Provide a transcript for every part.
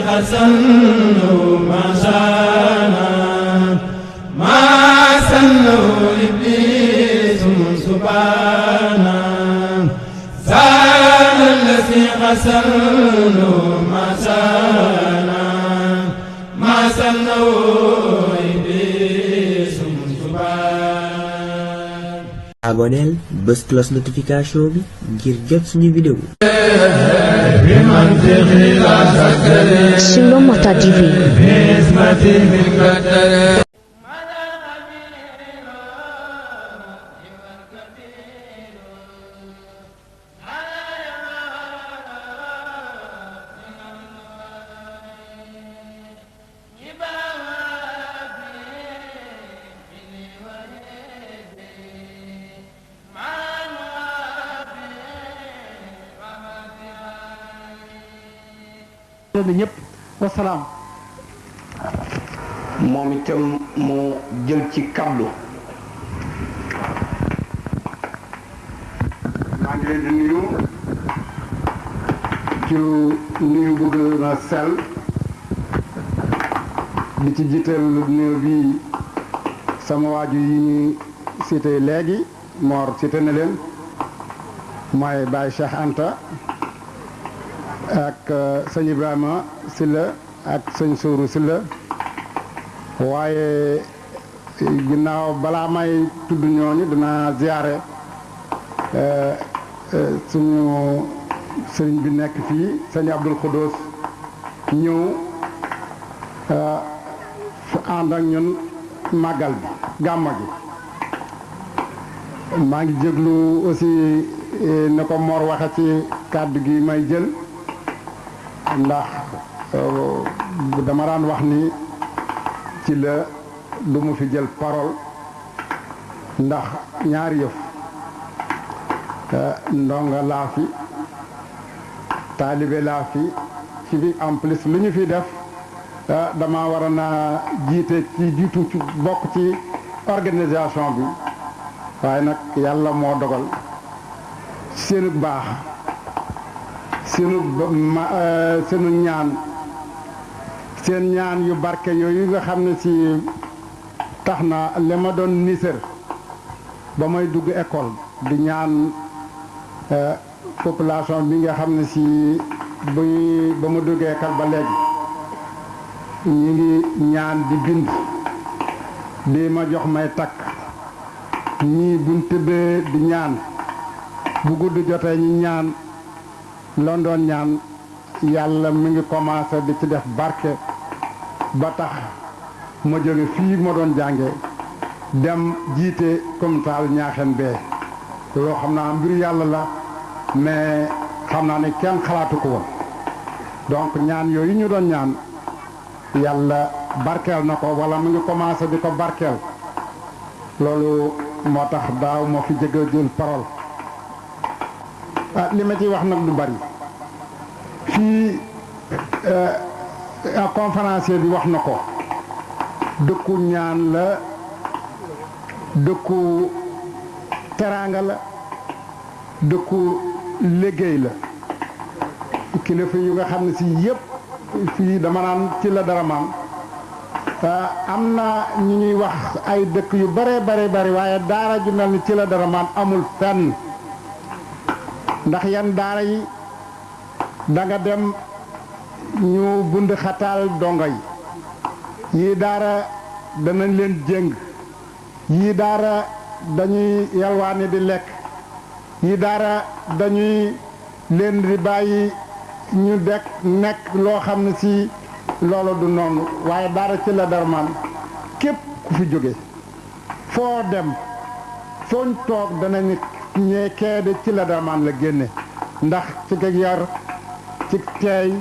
حسنوا ما شانا ما سنوا إبليس سبحانا زال الذي حسنوا ما شانا ما سنوا إبليس سبحانا. aboneel bës cloche notification bi ngir jot suñu vidéo. Suno Mota TV. ñëpp wasalaam. moom itam mu jël ci kàddu. maa ngi leen di nuyu ci nuyu bu gën a sell di ci jiital nuyu bi sama waaju yi ñu cité léegi Mor cité na leen mooy Baye Cheikh Anta ak sëñ Ibrahima Silla ak sëñ Sourou Silla waaye ginnaaw balaa may tudd ñooñu dinaa ziyaare suñu sëriñ bi nekk fii sëñ Abdul Khoudous ñëw ànd ak ñun màggal bi gàmma gi maa ngi jéglu aussi ne ko Mor waxe ci kàddu gi may jël ndax dama daan wax ni ci la du mu fi jël parole ndax ñaari yëf ndonga laa fi taalibe laa fi ci bi en plus lu ñu fi def dama war a naa jiite ci jiitu ci bokk ci organisation bi waaye nag yàlla moo dogal seenu baax seenu ñaan seen ñaan yu barke yooyu nga xam ne si tax na li ma doon nisër ba may dugg école di ñaan population bi nga xam ne si ba ma duggee école ba léegi ñu ngi ñaan di bind di ma jox may takk ñii buñ tëddee di ñaan bu gudd jotee ñi ñaan loon doon ñaan yàlla mi ngi commencé di ci def barke ba tax ma jóge fii ma doon jànge dem jiite communauté Ñaaxeen bee loo xam naa mbiru yàlla la mais xam naa ne kenn xalaatu ko woon donc ñaan yooyu ñu doon ñaan yàlla barkeel na ko wala mu ngi commencé di ko barkeel loolu moo tax daaw moo fi jëgg a jël parole li ma ciy wax nag du bari fii conférencier bi wax na ko dëkku ñaan la dëkku teraanga la dëkku liggéey la kilifa yu nga xam ne si yëpp fii dama naan ci la dara maam am na ñu ñuy wax ay dëkk yu bare bari waaye daara ju mel ni ci la dara maam amul fenn ndax yan daara yi da nga dem ñu bund xataal dongo yi yii daara danañ leen jéng yii daara dañuy yalwaani di lekk yii daara dañuy leen di bàyyi ñu dekk nekk loo xam ne si loolu du noonu waaye daara ci la darmaan képp ku fi jóge foo dem fooñ toog danañu ñee keede ci la darmaan la génne ndax ci ko yar ci teey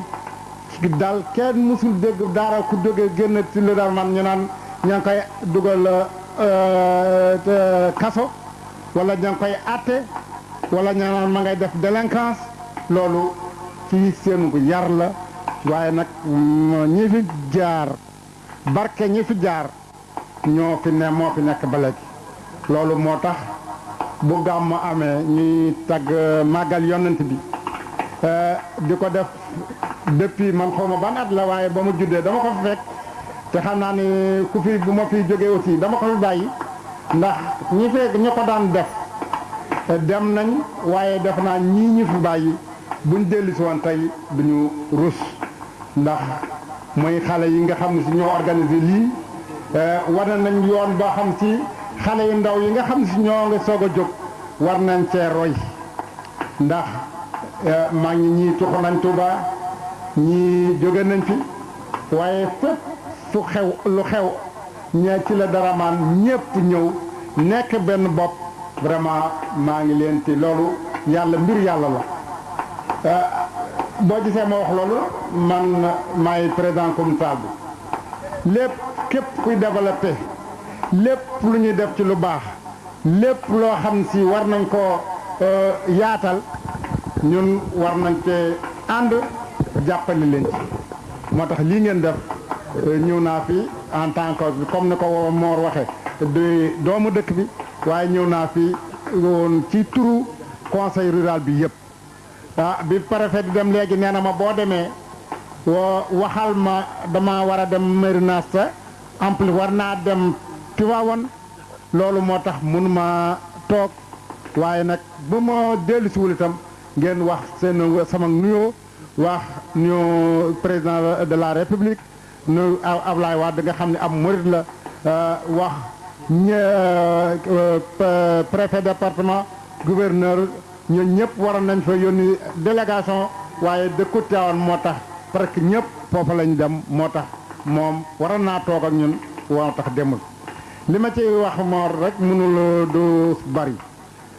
ci dal kenn musul dégg daara ku jóge génn ci la darmaan ñu naan ña ngi koy dugal kaso wala ña ngi koy atte wala ña naan ma ngay def délinquance loolu ci seenu yar la waaye nag ñi fi jaar barke ñi fi jaar ñoo fi ne moo fi nekk ba léegi loolu moo tax bu gàmmu amee ñuy tagg màggal yonent bi di ko def depuis man xaw ma ban at la waaye ba mu juddee dama ko fi fekk te xam naa ni ku fi bu ma fi jógee aussi dama ko fi bàyyi ndax ñi fekk ñu ko daan def dem nañ waaye def naa ñii ñu fi bàyyi buñ dellu si woon tey duñu rus ndax mooy xale yi nga xam ne si ñoo organisé lii wane nañ yoon boo xam si xale yu ndaw yi nga xam si ñoo nga soog a jóg war nañ cee roy ndax maa ngi ñii tuxu nañ Tuuba ñii jóge nañ fi waaye fépp fu xew lu xew ñee ci la Daraman ñépp ñëw nekk benn bopp vraiment maa ngi leen ci loolu yàlla mbir yàlla la boo gisee ma wax loolu man maay président communal bi lépp képp kuy développé lépp lu ñuy def ci lu baax lépp loo xam si war nañ koo yaatal ñun war nañ cee ànd jàppale leen ci moo tax lii ngeen def ñëw naa fi en tant que comme ni ko Mor waxee di doomu dëkk bi waaye ñëw naa fi woon ci turu conseil rural bi yëpp bi préfet di dem léegi nee na ma boo demee waxal ma dama war a dem Médina en plus war naa dem Tivaouane loolu moo tax mënuma toog waaye nag bu ma dellusiwul itam ngeen wax seen sama nuyoo wax nuyoo président de la république nu Ablaye Wade nga xam ne ab murid la wax préfet département gouverneur ñun ñëpp waroon nañ fa yónni délégation waaye dëkku Tivaouane moo tax parce que ñëpp foofa lañu dem moo tax moom waroon naa toog ak ñun moo tax demul li ma ci wax Mor rek mënul du bari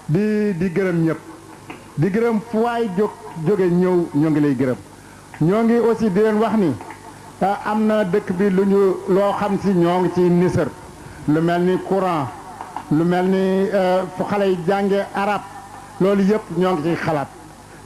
di gërëm ñëpp di gërëm fu waay jóge ñëw ñoo ngi lay gërëm ñoo ngi aussi di leen wax ni am na dëkk bi lu ñu loo xam si ñoo ngi ci nisër lu mel ni courant lu mel ni fu xale yi jànge arab loolu yëpp ñoo ngi ciy xalaat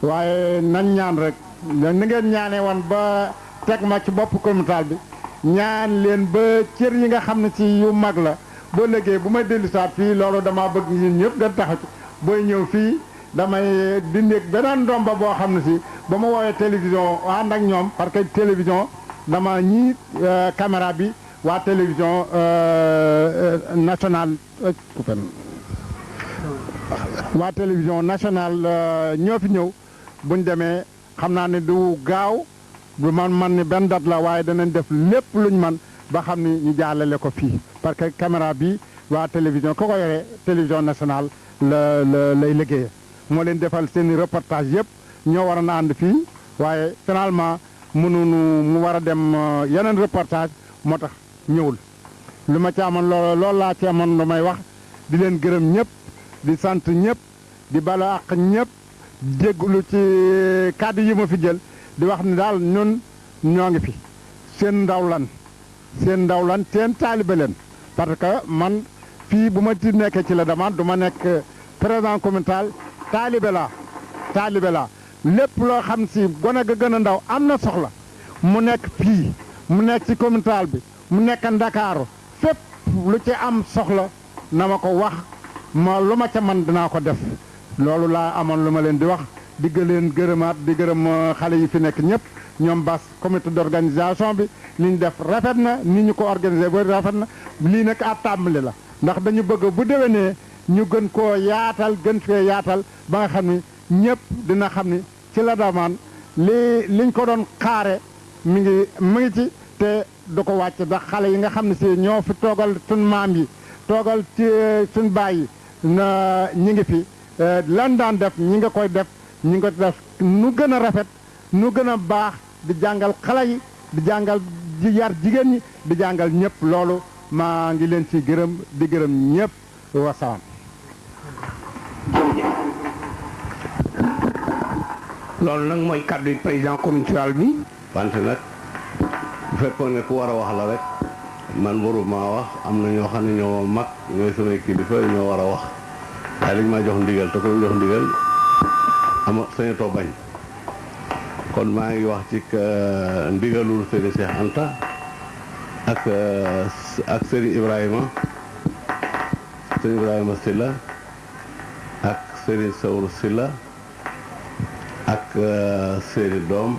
waaye nañ ñaan rek ni ngeen ñaanee woon ba teg ma ci bopp communal bi ñaan leen ba cër yi nga xam ne ci yu mag la boo léegi bu may dellusaat fii loolu dama bëgg ñun ñëpp nga taxaw ci booy ñëw fii damay dindi beneen ndomba boo xam ne si ba ma woowee télévision ànd ak ñoom parce que télévision dama ñii caméra bi waa télévision nationale waa télévision nationale ñoo fi ñëw buñ demee xam naa ne du gaaw du man ni benn date la waaye danañ def lépp luñ man ba xam ni ñu jàllale ko fii parce que caméra bi waa télévision ko yore télévision nationale lay liggéeye moo leen defal seen reportage yëpp ñoo war a ànd fii waaye finalement mënuñu mu war a dem yeneen reportage moo tax ñëwul lu ma ci amoon loolu laa ci amoon lu may wax di leen gërëm ñëpp di sant ñëpp di bala ak ñëpp jéggulu ci kàddu yi ma fi jël di wax ni daal ñun ñoo ngi fi seen ndaw lan seen taalibe leen parce que man fii bu ma ci nekkee ci la demande du ma nekk président communal taalibe laa lépp loo xam si gone ga gën a ndaw am na soxla mu nekk fii mu nekk ci communal bi mu nekk Ndakaaru fépp lu ci am soxla na ma ko wax ma lu ma ca man dinaa ko def loolu laa amoon lu ma leen di wax di leen gërëmaat di gërëm xale yi fi nekk ñëpp ñoom bas comité d'organisation bi li ñu def rafet na ni ñu ko organisé ba rafet na lii nag ab tàmbali la ndax dañu bëgg bu déwénee ñu gën koo yaatal gën fee yaatal ba nga xam ni ñëpp dina xam ni ci la Daraman liñ ko doon xaare mi ngi ci te du ko wàcc ndax xale yi nga xam ne si ñoo fi toogal suñ maam yi toogal ci suñ baay yi na ñi ngi fi lan daan def ñi nga koy def ñi nga def nu gën a rafet nu gën a baax di jàngal xale yi di jàngal di yar jigéen ñi di jàngal ñëpp loolu maa ngi leen ci gërëm di gërëm ñëpp wasalaam. loolu nag mooy kàddu yi président communal bi. wante nag bu fekkoon ne ku war a wax la rek man waruma wax am na ñoo xam ne ñoo mag ñooy samay kilifa ñoo war a wax waaye dañ maa jox ndigal te ko jox ndigal ama sañatoo bañ kon maa ngi wax ci ndigalul Serigne Cheikh Anta ak Serigne Ibrahima Sylla ak Serigne Sawru Sylla ak seeni doom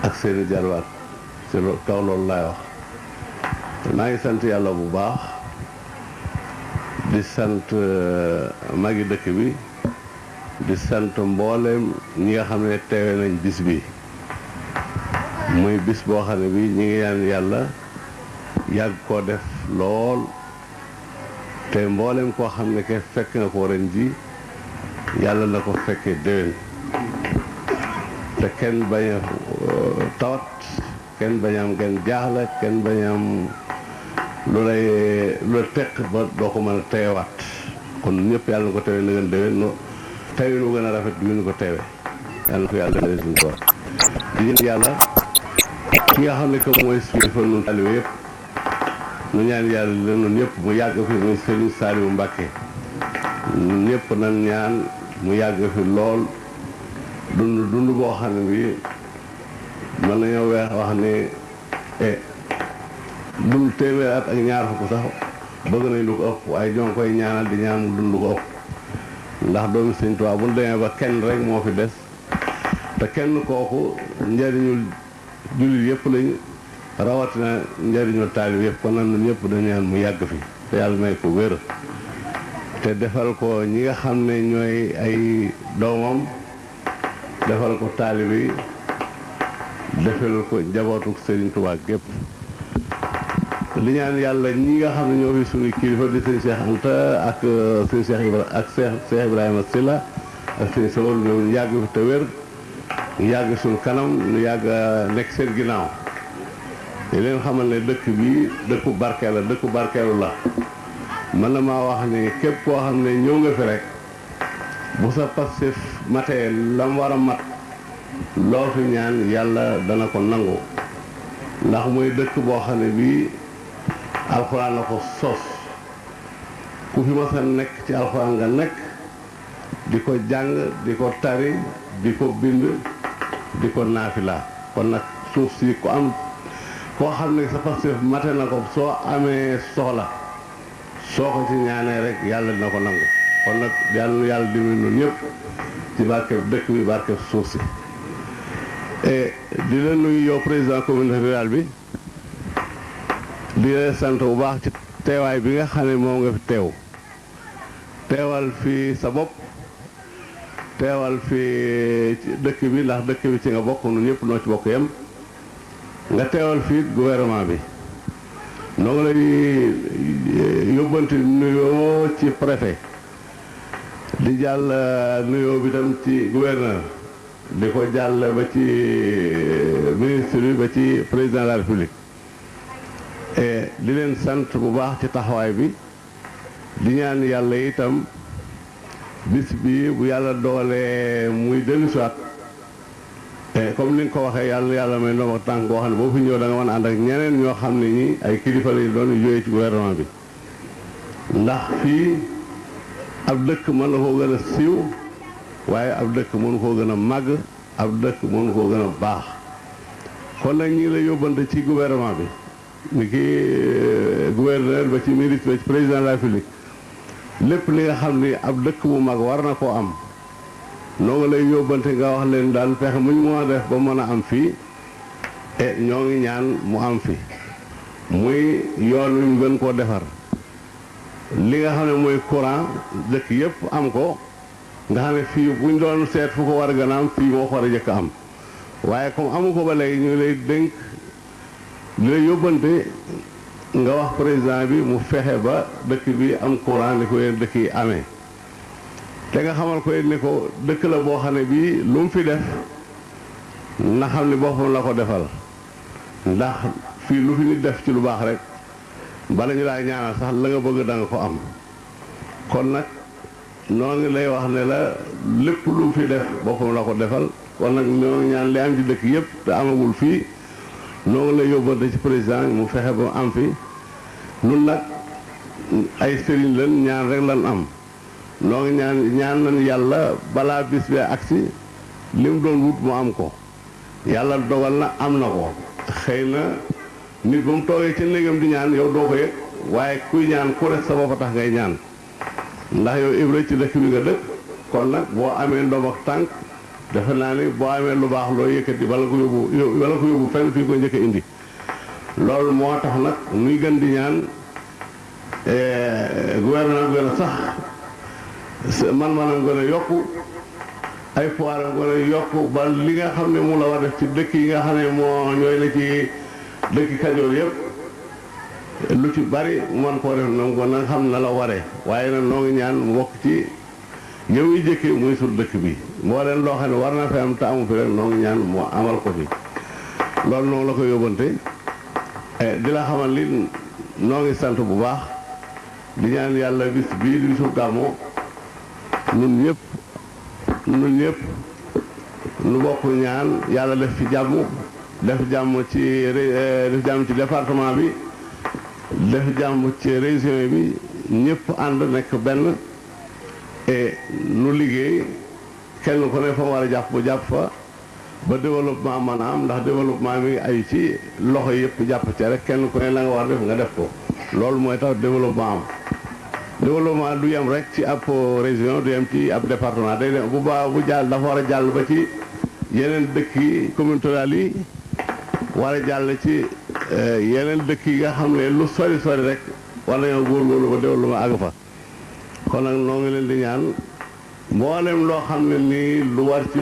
ak seeni jarwaat ci kaw loolu laay wax maa ngi sant yàlla bu baax di sant magi dëkk bi di sant mboolem ñi nga xam ne teewe nañ bis bi muy bis boo xam ne bi ñi ngi ñaan yàlla yàgg koo def lool te mboolem koo xam ne ke fekk nga ko ren ji yàlla na ko fekkee déwén te kenn bañ a tawat kenn bañ am kenn jaaxle kenn bañ am lu la teq ba doo ko mën a teewaat kon ñëpp yàlla na ko teewee na ngeen déwén no teewee nu gën a rafet bi ñu ko teewee yàlla na ko yàlla defee suñu tool di ñaan yàlla ki nga xam ne que mooy suñu fa nun taalibe yëpp nu ñaan yàlla leen noonu ñëpp mu yàgg fi muy Sëriñ Saaliwu Mbàkke ñun ñëpp nag ñaan mu yàgg fi lool dund boo xam ne bi mën nañoo wax ne dund téeméer at ak ñaar fukk sax bëgg nañ lu ko ëpp waaye ñoo ngi koy ñaanal di ñaan mu dund lu ko ëpp ndax doomu Sëriñ Tuubaa bu ñu demee ba kenn rek moo fi des te kenn kooku njëriñul jullit yëpp lañ rawatina njëriñul taalib yëpp kon nag ñun ñëpp dañu ñaan mu yàgg fi te yàlla may ko wér te defal ko ñi nga xam ne ñooy ay doomam defal ko taalib yi defal ko njabootu Sëriñ Tuubaa gépp li ñaan yàlla ñi nga xam ne ñoo fi suñu kilifa di sëñ Cheikh Anta ak sëñ Cheikh Ibrahima Sylla ak sëñ Sabal ñoom ñu yàgg fi te wér ñu yàgg suñu kanam ñu yàgg nekk seen ginnaaw te leen xamal ne dëkk bi dëkku barkeelu la mën na maa wax ni képp koo xam ne ñëw nga fi rek bu sa passif matee lam war a mat loo fi ñaan yàlla dana ko nangu ndax mooy dëkk boo xam ne bii alxuraan la ko sos ku fi mas a nekk ci alxuraan nga nekk di ko jàng di ko tari di ko bind di ko naafila kon nag suuf si ku am koo xam ne sa passif mate na ko soo amee soxla soo ko ci ñaanee rek yàlla dina ko nangu kon nag yàlla dimbali ñun ñëpp ci barkeb dëkk bi barkeb suuf si di la nuyu yow président communauté rurale bi di la sant bu baax ci teewaay bi nga xam ne moom nga fi teewal fi sa bopp teewal fi dëkk bi ndax dëkk bi ci nga bokk ñun ñëpp noo ci bokk yem nga teewal fii gouvernement bi noo ngi lay yóbbanti nuyoo ci préfet di jàll nuyoo bi tam ci gouverneur di ko jàll ba ci ministre bi ba ci président de la république et di leen sant bu baax ci taxawaay bi di ñaan yàlla itam bis bi bu yàlla doolee muy dellusiwaat comme ni nga ko waxee yàlla may ndoom ak tànk boo xam ne boo fi ñëw da nga mën a ànd ak ñeneen ñoo xam ne ñi ay kilifa lañu doon yooyu ci gouvernement bi ndax fii ab dëkk mën na koo gën a siiw waaye ab dëkk mënu koo gën a màgg ab dëkk mënu koo gën a baax kon nag ñi ngi lay yóbbante ci gouvernement bi ni ki gouverneur ba ci ministre ba ci président de la République lépp li nga xam ni ab dëkk bu mag war na koo am noo nga lay yóbbante nga wax leen daal fexe muñ moo a def ba mën a am fii e ñoo ngi ñaan mu am fi muy yoon wi ñu gën koo defar li nga xam ne mooy courant dëkk yëpp am ko nga xam ne fii buñ doon seet fu ko war a gën a am fii moo ko war a jëkk am waaye comme amu ko ba léegi ñu lay dénk li lay yóbbante nga wax président bi mu fexe ba dëkk bi am courant li ko yéen dëkk yi amee te nga xamal ko ni ko dëkk la boo xam ne bii lu mu fi def na xam ne boppam la ko defal ndax fii lu fi nit def ci lu baax rek bala ñu laa ñaanal sax la nga bëgg da nga ko am kon nag noo ngi lay wax ne la lépp lu mu fi def boppam la ko defal kon nag ñoo ngi ñaan li am ci dëkk yëpp te amagul fii noo ngi lay yóbbante ci président mu fexe ba am fi nun nag ay sëriñ lan ñaan rek lan am noo ngi ñaan nañ yàlla balaa bis bee agsi li mu doon wut mu am ko yàlla dogal na am na ko xëy na nit ba mu toogee ci néegam di ñaan yow doo ko yëg waaye kuy ñaan ku rek sa bopp tax ngay ñaan ndax yow Ibra ci dëkk bi nga dëkk kon nag boo amee ndoom ak tànk defe naa ni boo amee lu baax loo yëkkati bala ko yóbbu fenn fii ko njëkk a indi loolu moo tax nag muy gën di ñaan gouvernement gën a sax man-manam gën a yokku ay foire gën a yokku ba li nga xam ne mu la war def ci dëkk yi nga xam ne moo ñooy la ci dëkki Kajoor yëpp lu ci bari man koo def nam ko na xam na la waree waaye nag noo ngi ñaan mu bokk ci yow yi jëkki muy sul dëkk bi moo leen loo xam ne war na fi am te amu fi rek noo ngi ñaan mu amal ko fi loolu noonu la ko yóbbante di la xamal li noo ngi sant bu baax di ñaan yàlla bis bii di bisu gàmmu ñun ñëpp nu bokk ñaan yàlla def fi jàmm def jàmm ci département bi def jàmm ci région bi ñëpp ànd nekk benn et nu liggéey kenn ku ne fa war a jàpp bu jàpp fa ba développement mën a am ndax développement mi ay ci loxo yëpp jàpp ci rek kenn ku ne la nga war def nga def ko loolu mooy tax développement am développement du yem rek ci ab région du yem ci ab département day dem bu jàll dafa war a jàll ba ci yeneen dëkk yi communes rurales yi war a jàll ci yeneen dëkk yi nga xam ne lu sori rek war nañoo góorgóorlu ba développement àgg fa kon nag noo ngi leen di ñaan mboolem loo xam ne nii lu war ci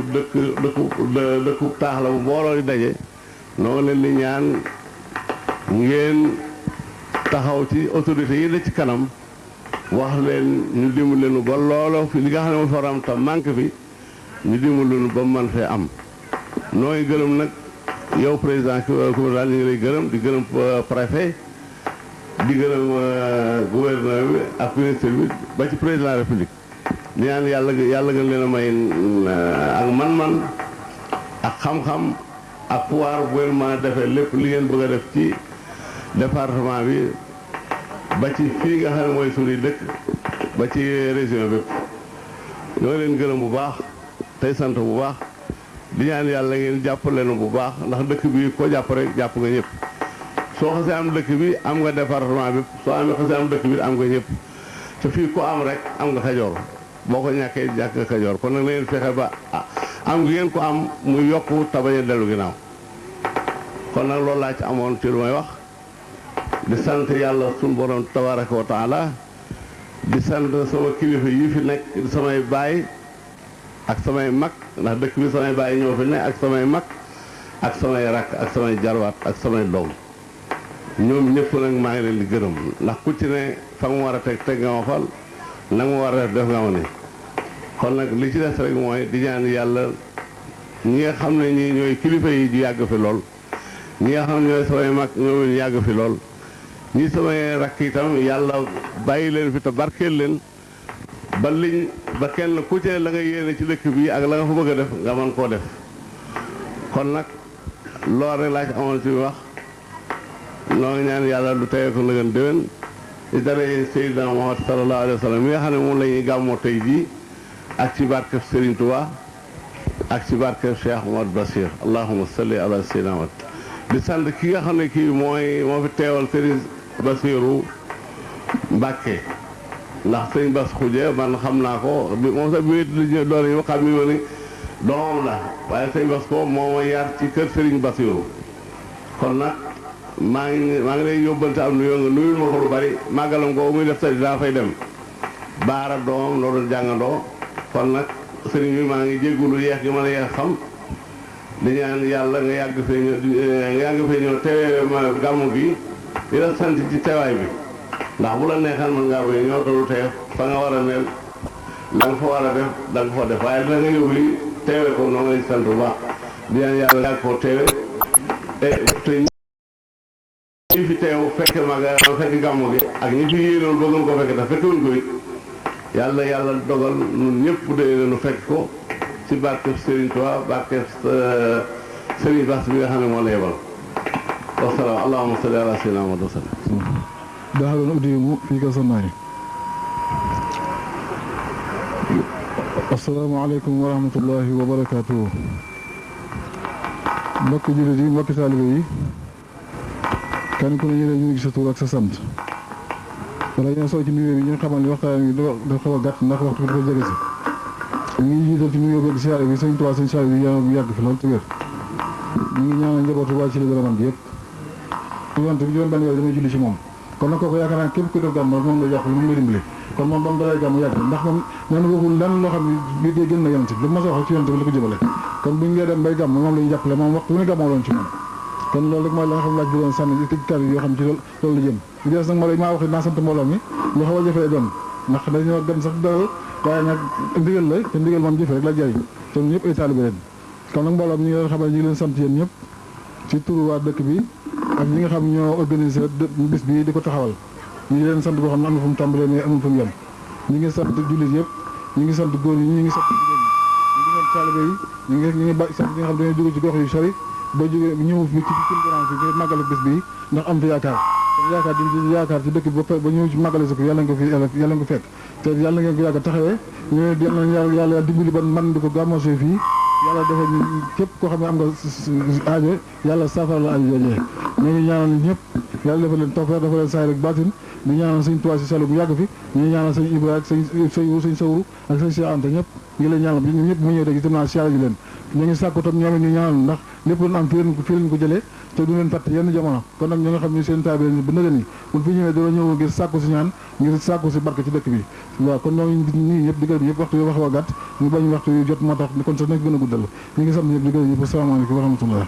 dëkku taax la bu mbooloo di daje noo ngi leen di ñaan ngeen taxaw ci autorités yi la ci kanam wax leen ñu dimbali leen ba looloo fi li nga xam ne moo fi war a am tam manque fi ñu dimbali leen ba man fee am noo ngi gërëm nag yow président communal ñu ngi lay gërëm di gërëm préfet di gërëm gouverneur bi ak ministre bi ba ci président de la république ñaan yàlla gën leen a may ak man-man ak xam-xam ak pouvoir bu ngeen mën a defee lépp li ngeen bëgg a def ci département bi ba ci fii nga xam ne mooy suñuy dëkk ba ci région bépp ñoo leen gërëm bu baax tey sant bu baax di ñaan yàlla ngeen jàpp leen bu baax ndax dëkk bi ko jàpp rek jàpp nga ñëpp soo xasee am dëkk bi am nga département bi soo amee xasee am dëkk bi am nga ñëpp te fii ko am rek am nga Kajoor boo ko ñàkkee ñàkk nga Kajoor kon nag la ngeen fexe ba am gi ngeen ko am mu yokku te bañ a dellu ginnaaw kon nag loolu laa ci amoon ci lu may wax di sant yàlla sunu borom tabaraka wa taala di sant sama kilifa yi fi nekk di samay baay ak samay mag ndax dëkk bi samay baay ñoo fi nekk ak samay mag ak samay rakk ak samay jarwaat ak samay doom ñoom ñëpp nag maa ngi leen di gërëm ndax ku ci ne fa nga war a teg nga ma fal na nga war a def nga ma ni kon nag li ci des rek mooy di ñaan yàlla ñi nga xam ne ñi ñooy kilifa yi ñu yàgg fi lool ñi nga xam ne ñooy samay mag ñoom ñu yàgg fi lool ñi samay rakk itam yàlla bàyyi leen fi te barkeel leen ba kenn ku ci ne la nga yéene ci dëkk bi ak la nga fa bëgg a def nga mën koo def kon nag loolu rek laa ci amoon ci wax noo ngi ñaan yàlla lu teye ko nëgën déwén di daree Seydina Muhammad sallallahu alayhi wa sallam mi nga xam ne moom la ñuy gàmmoo tey jii ak ci barkeb Serigne Touba ak ci barkeb Cheikh Mouhamed Bachir allahumma salli ala Seydina Muhammad di sant ki nga xam ne kii moo fi teewal Serigne Bassirou Mbacke ndax sëñ Bass Khoudia man xam naa ko moom sax bi muy doon yi xam ni ma ni doomam la waaye sëñ Bass ko moo ma yar ci kër Serigne Bassirou kon nag maa ngi lay yóbbante am nuyoo nga nuyul ma ko lu bari màggalam ko muy def sa daa fay dem baara doomam loolu jàngandoo kon nag sëriñ bi maa ngi jéggulu yeex gi mën a yeex xam di ñaan yàlla nga yàgg fee ñëw teewee ma gàmmu gi di la sant ci teewaay bi ndax bu la neexal mën ngaa bay ñoo tollu teew fa nga war a ne la nga fa war a def da nga fa def waaye da nga ñëw li teewe ko noo ngay sant bu baax di ñaan yàlla yàgg koo teewe te ñi fi teew fekk fekk gàmmu gi ak ñi fi yéenoon bëggoon ko fekk te fekkewuñ ko it yàlla dogal ñun ñëpp de nu fekk ko ci barkeb Serigne Touba barkeb Serigne Bass bi nga xam ne moo la yebal wasalaam allahumma salli ala sayyidina Muhammad wa sallam daaxaloon uddimu fii ka sannaani asalaamaaleykum wa rahmatullahi wa barakaatuhu mbokki jullit yi mbokki taalibe yi kenn ku ne ñu ngi sa tur ak sa sant wala ñoo soo ci nuyoo bi ñu xamal ni waxtaan wi dafa xaw a gàtt ndax waxtu bi dafa jege si ñu ngi jiital ci nuyoo beeg siyaare bi sëñ Tuubaa sëñ Saliou bi yàgg fi lool te wér ñu ngi ñaanal njabootu waa ci li dara man bi yëpp yonte bi juróom benn weer damay julli ci moom kon nag kooku yaakaar naa képp ku def gàmm moom la jox lu mu lay dimbali kon moom ba mu dalay gàmm yàgg ndax moom nee na waxul lenn loo xam ne bi dee gën na yonte bi lu ma sa wax ci yonte bi la ko jëmale kon buñ ngee dem bay gàmm moom la ñu jàppale moom waxtu bu ne gàmmoo doon ci moom kon loolu rek mooy la nga xam laaj bi doon sànni tëj kàddu yoo xam ci loolu la jëm li des nag maa wax naa sant mbooloo mi lu xaw a jëfee doon ndax dañoo dem sax dalal waaye nag ndigal la te ndigal moom jëfe rek la jëriñ te ñëpp ay taalibe leen kon nag mbooloo mi ñu ngi leen xamal ñu ngi leen sant yéen ñëpp ci turu waa dëkk bi ak ñi nga xam ñoo organisé bis bi di ko taxawal ñu ngi leen sant boo xam ne am na fu mu tàmbalee mais amul fu mu yem ñu ngi sant jullit yëpp ñu ngi sant góor ñi ñu ngi sant jigéen ñi ñu ngi sant taalibe yi ñu ngi sant ñi nga xam dañoo jóge ci gox yu sori ba jóge ñëw fi ci conférence bi màggale bis bi ndax am fi yaakaar di yaakaar ci dëkk bi ba ñëw ci màggale si ko yàlla nga ko fekk te yàlla ngeen ko yàgg taxawee ñu yàlla dimbali ban man di ko gàmmoosee fii yàlla dafa ñu képp koo xam ne am nga aajo yàlla saafara la aajo joojee ñu ngi ñaanal ñëpp yàlla dafa leen tawfeex dafa leen saay rek baatin di ñaanal sëñ Tuubaa si Saliou bu yàgg fi ñu ngi ñaanal sëñ Ibra ak sëñ Sawru ak sëñ Cheikh Anta ñëpp ngi leen ñaanal ñun ñëpp mu ñëw tey itam naa siyaare ji leen ñu ngi sàkku tam ñoom ñu ñaanal ndax lépp lu am fii leen ko jëlee te du leen fàtte yenn jamono kon nag ñoo nga xam ne seen taalibe leen ba nëgën yi buñ fi ñëwee dana ñëw ngir sàkku si ñaan ngir sàkku si barke ci dëkk bi waaw kon ñoo ngi nii ñëpp di gërëm ñëpp waxtu yu wax wa gàtt ñu bañ waxtu yu jot moo tax kon sax nañ gën a guddal ñu ngi sant ñëpp di gërëm ñëpp asalaamaaleykum wa rahmatullah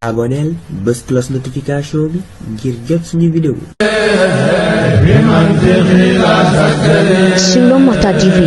aboneel bës cloche notification bi ngir jot suñu vidéo Sur le Mota TV.